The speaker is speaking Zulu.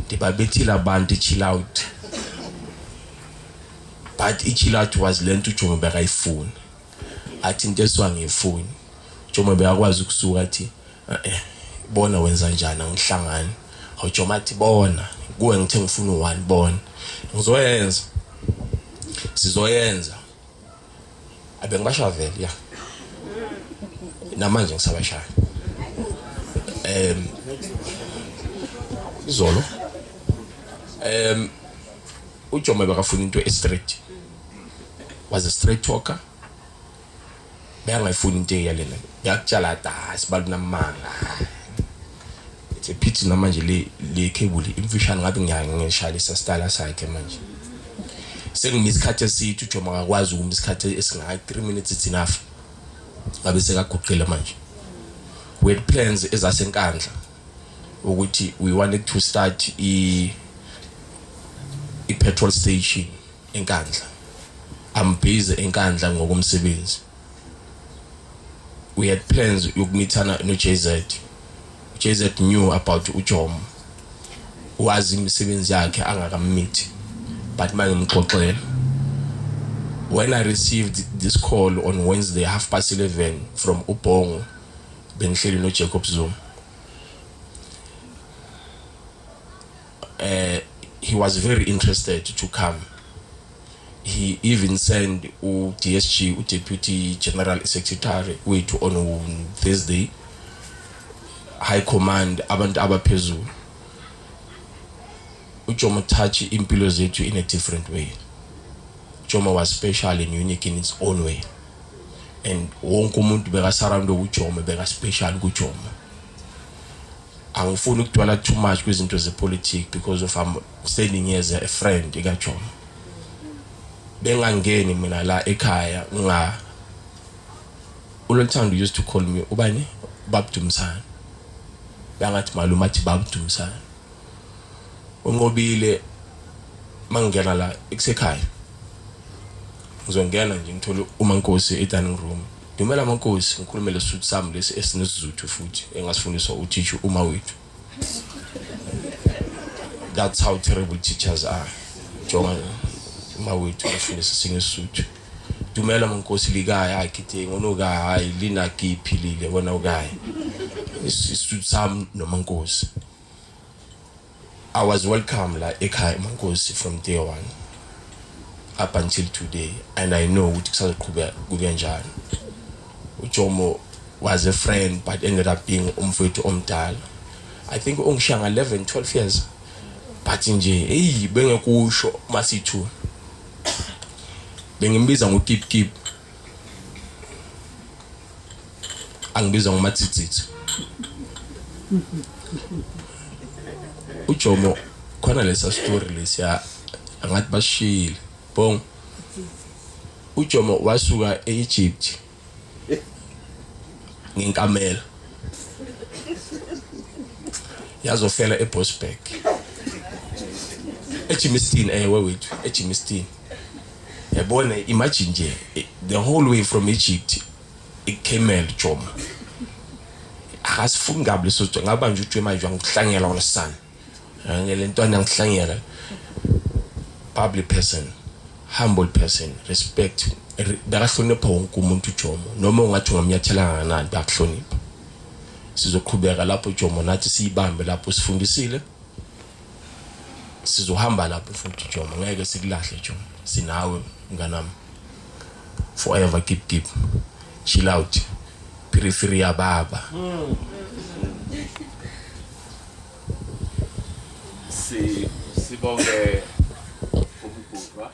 Ndibabethile abantu chill out. But i-chill out was lento uJomo bekayifuna. Athi into esiwa ngiyifuni. Jomo bekakwazi ukusuka athi eh bona wenza njani angihlangani. Awujomo athi bona kuwe ngithe ngifuna u-one bona. Ngizoyenza. Sizoyenza. Abengibashaya vele ya. Namanje ngisabashaya. Izolo uJomo bekafuna into e-straight. Was a straight talker. Bengayifuni into eyalena. Ngiyakutshela da sibalunamanga. It's a pity namanje le cable imfishane ngabe ngiyangishayisa style sakhe manje. Sengimi isikhathi esithi uJomo akakwazi ukuma isikhathi esingaka 3 minutes it's enough. Ngabe sekaguqile manje. We had plans ezasenkandla ukuthi we wanted to start i petrol station enkandla. I'm busy enkandla ngokomsebenzi. We had plans yokumithana no JZ. JZ knew about uJomo. Wazi imisebenzi yakhe angakammithi. But mangimxoxela when I received this call on Wednesday 11:30 from uBhongo bengihleli no Jacob Zuma. He was very interested to come. He even sent u DSG, u Deputy General Secretary wethu on Thursday, high command abantu abaphezulu. uJomo touch impilo zethu in a different way. Jomo was special and unique in its own way. And wonke umuntu beka surround uJomo, beka special kuJomo. Angifuni ukudwala too much kwizinto zepolitics because of I'm standing here as a friend kaJomo. Bengangeni mina la ekhaya nga uLoluthando used to call me ubani Babdumisana. Bangathi malume athi Babdumisana. Unqobile mangena la ekusekhaya. Ngizongena nje ngithole uMankosi e dining room. Dumela Mankosi, ngikhulume lesuthu sami lesi esinesizuthu futhi engasifundiswa uthisha uma wethu. That's how terrible teachers are. Jonga uma wethu afundisa singesuthu. Dumela Mankosi likaya akithe ngono hayi lina kiphilile wena ukayi. Isuthu sami noMankosi. I was welcome la ekhaya Mankosi from day one up until today, and I know ukuthi kusazoqhubeka kube njalo. uJomo was a friend but ended up being umfowethu omdala. I think ungishiya nga 11 12 years. But nje hey bengekusho masithu. Bengimbiza ngoKip Kip. Angibiza ngomatsitsitsi. uJomo khona lesa story lesiya angathi bashiyile. Bong. uJomo wasuka eEgypt ngenkamela yazofela eBosberg eGermiston, ewe wethu eGermiston. Yabona, imagine nje the whole way from Egypt icamel Jomo. Akasifuni kabi leso ngaba nje uthi manje angihlangela wona son. Ngele ntwana ngihlangela. Public person, humble person, respect. Bekahlonipha wonke umuntu uJomo. Noma ungathi ungamnyathela kangakanani bakuhlonipha. Sizoqhubeka lapho Jomo nathi siyibambe lapho sifundisile. Sizohamba lapho futhi Jomo, ngeke sikulahle Jomo. Sinawe mnganami. Forever keep keep. Chill out. Periphery ya baba. Sibonge umgudwa.